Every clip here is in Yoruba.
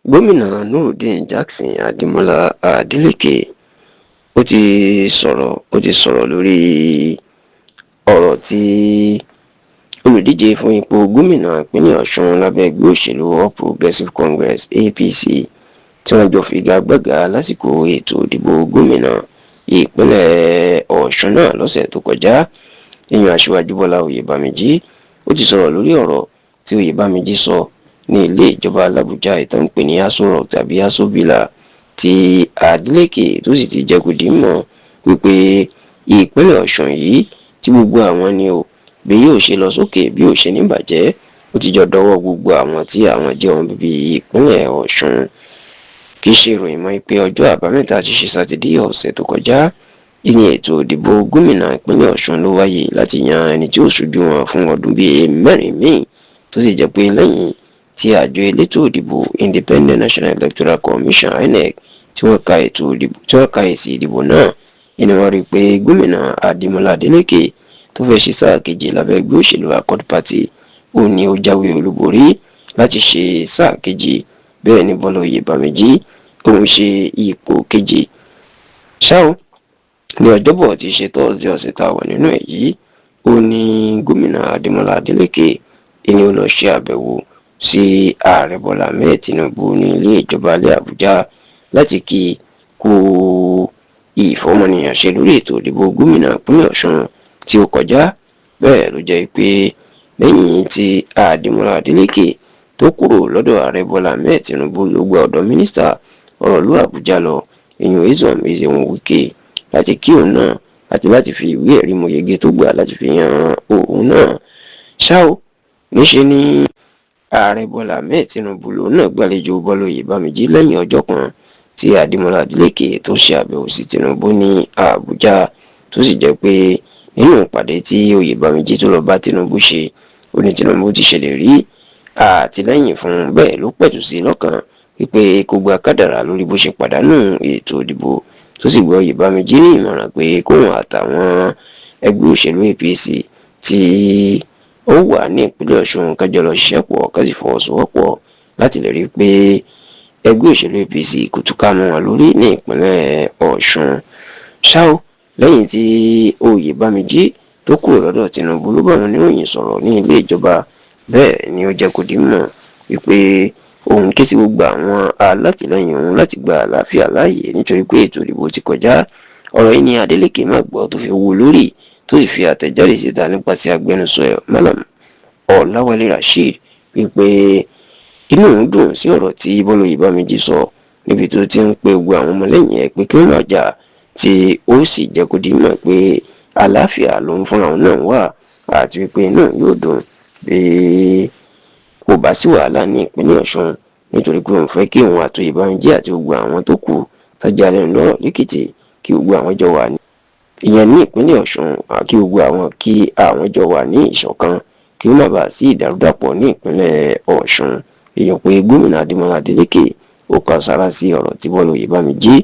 Gómìnà Nurudeen Jackson Adémọlá Adeleke ó ti sọ̀rọ̀, ó ti sọ̀rọ̀ lórí ọ̀rọ̀ tí olùdíje fún ipò gómìnà ìpínlẹ̀ Ọ̀ṣun lábẹ́ ẹgbẹ́ òṣèlú All Progressives Congress, APC, tí wọ́n jọ figagbága lásìkò ètò ìdìbò gómìnà ìpínlẹ̀ Ọ̀ṣun náà lọ́sẹ̀ tó kọjá, ìyẹn Aṣíwájú Bọ́lá Oyèbámijí. Ó ti sọ̀rọ̀ lórí ọ̀rọ̀ tí Oyèbámijí sọ ní ilé ìjọba l'Àbújá ìtàn pè ní Aso Rock tàbí Aso Villa, tí Adeleke tó sì ti jẹ́ kó di mọ̀ wípé ìpínlẹ̀ Ọ̀ṣun yìí tí gbogbo àwọn ni o, bí yóò ṣe lọ sókè, bí yóò ṣe ní bàjẹ́, ó ti jọ dọwọ́ gbogbo àwọn tí àwọn jẹ́ ọmọ bíbí ìpínlẹ̀ Ọ̀ṣun. Kì í ṣe ìròyìn mọ́ pé ọjọ́ Àbámẹ́ta ti ṣe Sátidé ọ̀sẹ̀ tó kọjá, ìyẹn ètò ìdìbò gómìnà ìpínlẹ̀ Ọ̀ṣun ló wáyé láti yan ẹni tí ó ṣojú wọn fún ọdún bíi 4 míì, tó sì jẹ́ pé lẹ́yìn tí àjọ elétò ìdìbò Independent National Electoral Commission, INEC, tí wọ́n ka ètò ìdìbò, tí wọ́n ka èsì ìdìbò náà, ìní wọ́n rí i pé gómìnà Adémọlá Adélékè tó fẹ́ ṣe sáà kejì lábẹ́ ẹgbẹ́ òṣèlú Accord Party, ó ní ó jáwé olúborí láti ṣe sáà kejì. Bẹ́ẹ̀ ni Bọ́lá Oyèbámijí òun ṣe ipò kejì. Ṣá o, ní Ọjọ́bọ̀ tí ṣe Tọ́sídẹ̀ẹ́ ọ̀sẹ̀ tá a wà nínú ẹ̀ yìí, ó ní gómìnà Adémọlá Adélékè ìní ó lọ ṣe àbẹ̀wò sí ààrẹ Bọ́lá Ahmed Tinubu ní ilé ìjọba ilé Àbújá láti kí kú ìfọmọnìyàn ṣe lórí ètò ìdìbò gómìnà ìpínlẹ̀ Ọ̀ṣun tí ó kọjá. Bẹ́ẹ̀ ló jẹ́ pé lẹ́yìn tí Adémọlá Adélékè tó kúrò lọ́dọ̀ ààrẹ Bọ́lá Ahmed Tinubu, ló gba ọ̀dọ̀ mínísítà ọ̀rọ̀ ìlú Àbújá lọ, ìyẹn Nyesom Ezenwo Wike, láti kí òun náà àti láti fi ìwé ẹ̀rí mo yege tó gbà láti fi hàn òun náà. Ṣá o, níṣe ni ààrẹ Bọ́lá Ahmed Tinubu lòun náà gbàlejò Bọ́lá Oyèbámijí lẹ́yìn ọjọ́ kan tí Adémọlá Adélékè tó ṣe àbẹ̀wò sí Tinubu ní Àbújá, tó sì jẹ́ pé nínú ìpàdé tí Oyèbámijí tó lọ bá Tinubu ṣe, ó ní Tinubu ti ṣèlérí àtìlẹ́yìn fún un. Bẹ́ẹ̀ ló pẹ̀tù sí lọ́kàn wípé kó gba kádàrá lórí bó ṣe pàdánù ètò ìdìbò, tó sì gbọ́ Oyèbámijí ní ìmọ̀ràn pé kóun àtàwọn ẹgbẹ́ òṣèlú APC tí ó wà ní ìpínlẹ̀ Ọ̀ṣun kájọ lọ ṣiṣẹ́ pọ̀, ká sì fọwọ́sowọ́pọ̀ láti lè rí i pé ẹgbẹ́ òṣèlú APC kò túká mọ́ wọn lórí ní ìpínlẹ̀ Ọ̀ṣun. Ṣá o, lẹ́yìn tí Oyèbámijí tó kúrò lọ́dọ̀ Tinubu, ló bá wọn oníròyìn sọ̀rọ̀ ní ilé ìjọba. Bẹ́ẹ̀ ni ó jẹ́ kó di mọ̀ wípé òun ké sí gbogbo àwọn alátìlẹyìn òun láti gba àlàáfíà láàyè nítorí pé ètò ìdìbò ti kọjá. Ọ̀rọ̀ yìí ni Adeleke má gbọ́ tó fi wú lórí, tó sì fi àtẹ̀jáde síta nípasẹ̀ agbẹnusọ ẹ̀, Malam Ọ̀làwálé Rasheed, wípé inú òun dùn sí ọ̀rọ̀ tí Bọ́lá Oyèbámijí sọ níbi tó ti ń pe gbogbo àwọn ọmọlẹ́yìn ẹ̀ pé kí wọ́n má jà, tí ó sì jẹ́ kó di mọ̀ pé àlàáfíà ló ń fúnra òun náà wà, àti wípé inú yóò dùn bí kò bá sí wàhálà ní ìpínlẹ̀ Ọ̀ṣun, nítorí pé òun fẹ́ kí òun àti Oyèbámijí àti gbogbo àwọn tó kù tọ́jà lẹ́nu lọ́rọ̀ lẹ́kìtì, kí gbogbo àwọn jọ wà ní ìyẹn ní ìpínlẹ̀ Ọ̀ṣun, kí gbogbo àwọn kí àwọn jọ wà ní ìṣọ̀kan, kí ó má bàa sí ìdàrúdàpọ̀ ní ìpínlẹ̀ Ọ̀ṣun. Èèyàn pé gómìnà Adémọlá Adélékè ó kan sára sí ọ̀rọ̀ tí Bọ́lá Oyèbámijí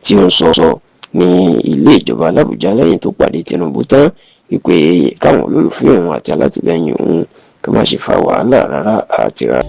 tí ó ń sọ ní ilé ìjọba l'Àbújá lẹ́yìn tó pàdé Tinubu tán, wípé káwọn olólùfẹ́ òun àti alátìlẹyìn òun kí wọ́n má ṣe fa wàhálà rárá àti rárá.